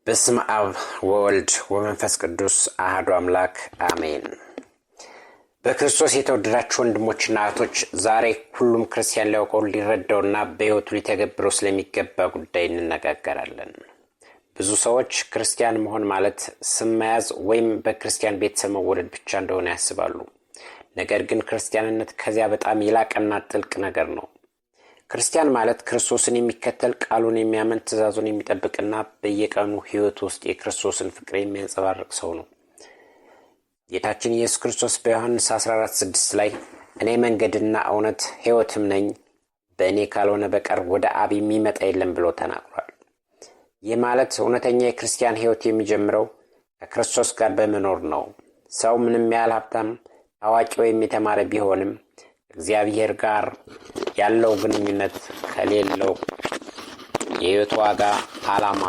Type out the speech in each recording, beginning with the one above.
በስመ አብ ወወልድ ወመንፈስ ቅዱስ አሐዱ አምላክ አሜን። በክርስቶስ የተወደዳችሁ ወንድሞችና እህቶች፣ ዛሬ ሁሉም ክርስቲያን ሊያውቀው፣ ሊረዳውና በሕይወቱ ሊተገብረው ስለሚገባ ጉዳይ እንነጋገራለን። ብዙ ሰዎች ክርስቲያን መሆን ማለት ስም መያዝ ወይም በክርስቲያን ቤተሰብ መወለድ ብቻ እንደሆነ ያስባሉ። ነገር ግን ክርስቲያንነት ከዚያ በጣም የላቀና ጥልቅ ነገር ነው። ክርስቲያን ማለት ክርስቶስን የሚከተል፣ ቃሉን የሚያምን፣ ትእዛዙን የሚጠብቅና በየቀኑ ሕይወት ውስጥ የክርስቶስን ፍቅር የሚያንጸባርቅ ሰው ነው። ጌታችን ኢየሱስ ክርስቶስ በዮሐንስ 14:6 ላይ “እኔ መንገድና እውነት ሕይወትም ነኝ፣ በእኔ ካልሆነ በቀር ወደ አብ የሚመጣ የለም” ብሎ ተናግሯል። ይህ ማለት እውነተኛ የክርስቲያን ሕይወት የሚጀምረው ከክርስቶስ ጋር በመኖር ነው። ሰው ምንም ያህል ሀብታም፣ ታዋቂ ወይም የተማረ ቢሆንም እግዚአብሔር ጋር ያለው ግንኙነት ከሌለው የሕይወት ዋጋ ዓላማ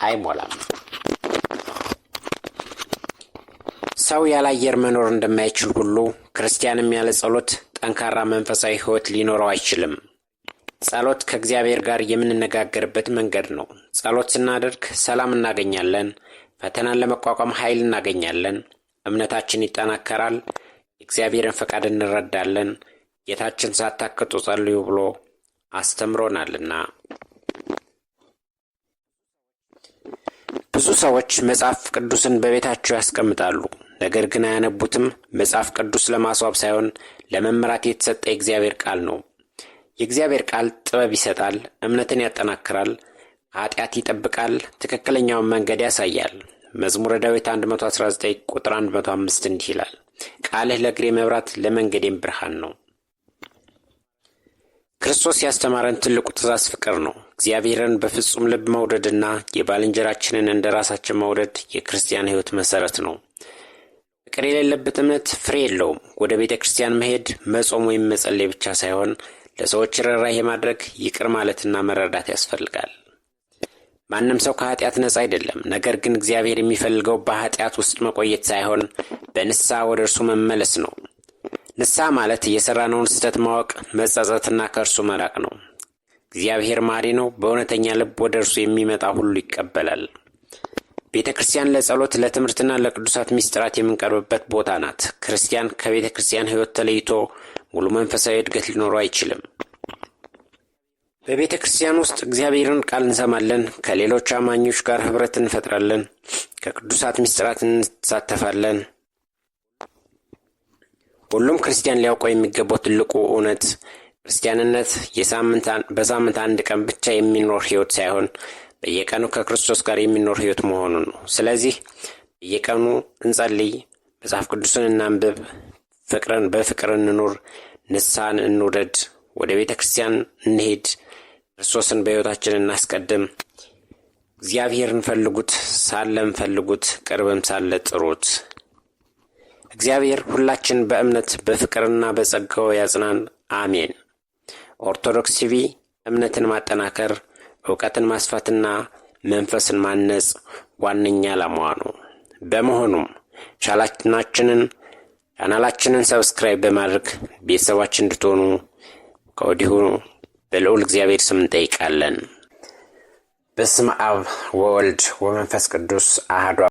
አይሞላም። ሰው ያለ አየር መኖር እንደማይችል ሁሉ ክርስቲያንም ያለ ጸሎት ጠንካራ መንፈሳዊ ሕይወት ሊኖረው አይችልም። ጸሎት ከእግዚአብሔር ጋር የምንነጋገርበት መንገድ ነው። ጸሎት ስናደርግ ሰላም እናገኛለን፣ ፈተናን ለመቋቋም ኃይል እናገኛለን፣ እምነታችን ይጠናከራል፣ የእግዚአብሔርን ፈቃድ እንረዳለን። ጌታችን “ሳታክቱ ጸልዩ” ብሎ አስተምሮናልና። ብዙ ሰዎች መጽሐፍ ቅዱስን በቤታቸው ያስቀምጣሉ፣ ነገር ግን አያነቡትም። መጽሐፍ ቅዱስ ለማስዋብ ሳይሆን ለመመራት የተሰጠ የእግዚአብሔር ቃል ነው። የእግዚአብሔር ቃል ጥበብ ይሰጣል፣ እምነትን ያጠናክራል፣ ከኃጢአት ይጠብቃል፣ ትክክለኛውን መንገድ ያሳያል። መዝሙረ ዳዊት 119 ቁጥር 105 እንዲህ ይላል፣ “ቃልህ ለእግሬ መብራት ለመንገዴም ብርሃን ነው።” ክርስቶስ ያስተማረን ትልቁ ትእዛዝ ፍቅር ነው። እግዚአብሔርን በፍጹም ልብ መውደድና የባልንጀራችንን እንደ ራሳችን መውደድ የክርስቲያን ሕይወት መሠረት ነው። ፍቅር የሌለበት እምነት ፍሬ የለውም። ወደ ቤተ ክርስቲያን መሄድ፣ መጾም ወይም መጸለይ ብቻ ሳይሆን ለሰዎች ርኅራኄ ማድረግ፣ ይቅር ማለትና መረዳት ያስፈልጋል። ማንም ሰው ከኃጢአት ነጻ አይደለም። ነገር ግን እግዚአብሔር የሚፈልገው በኃጢአት ውስጥ መቆየት ሳይሆን በንስሐ ወደ እርሱ መመለስ ነው። ንስሐ ማለት የሠራነውን ስህተት ማወቅ፣ መጸጸትና ከእርሱ መራቅ ነው። እግዚአብሔር መሐሪ ነው። በእውነተኛ ልብ ወደ እርሱ የሚመጣ ሁሉ ይቀበላል። ቤተ ክርስቲያን ለጸሎት፣ ለትምህርትና ለቅዱሳት ምስጢራት የምንቀርብበት ቦታ ናት። ክርስቲያን ከቤተ ክርስቲያን ሕይወት ተለይቶ ሙሉ መንፈሳዊ እድገት ሊኖረው አይችልም። በቤተ ክርስቲያን ውስጥ እግዚአብሔርን ቃል እንሰማለን፣ ከሌሎች አማኞች ጋር ኅብረት እንፈጥራለን፣ ከቅዱሳት ምስጢራት እንሳተፋለን። ሁሉም ክርስቲያን ሊያውቀው የሚገባው ትልቁ እውነት ክርስቲያንነት በሳምንት አንድ ቀን ብቻ የሚኖር ሕይወት ሳይሆን በየቀኑ ከክርስቶስ ጋር የሚኖር ሕይወት መሆኑን ነው። ስለዚህ በየቀኑ እንጸልይ፣ መጽሐፍ ቅዱስን እናንብብ፣ ፍቅርን በፍቅር እንኑር፣ ንስሐን እንውደድ፣ ወደ ቤተ ክርስቲያን እንሄድ፣ ክርስቶስን በሕይወታችን እናስቀድም። እግዚአብሔርን ፈልጉት፣ ሳለም ፈልጉት፣ ቅርብም ሳለ ጥሩት። እግዚአብሔር ሁላችን በእምነት በፍቅርና በጸጋው ያጽናን። አሜን። ኦርቶዶክስ ቲቪ እምነትን ማጠናከር፣ እውቀትን ማስፋትና መንፈስን ማነጽ ዋነኛ ዓላማዋ ነው። በመሆኑም ቻናላችንን subscribe በማድረግ ቤተሰባችን እንድትሆኑ ከወዲሁ በልዑል እግዚአብሔር ስም እንጠይቃለን። በስመ አብ ወወልድ ወመንፈስ ቅዱስ አሐዱ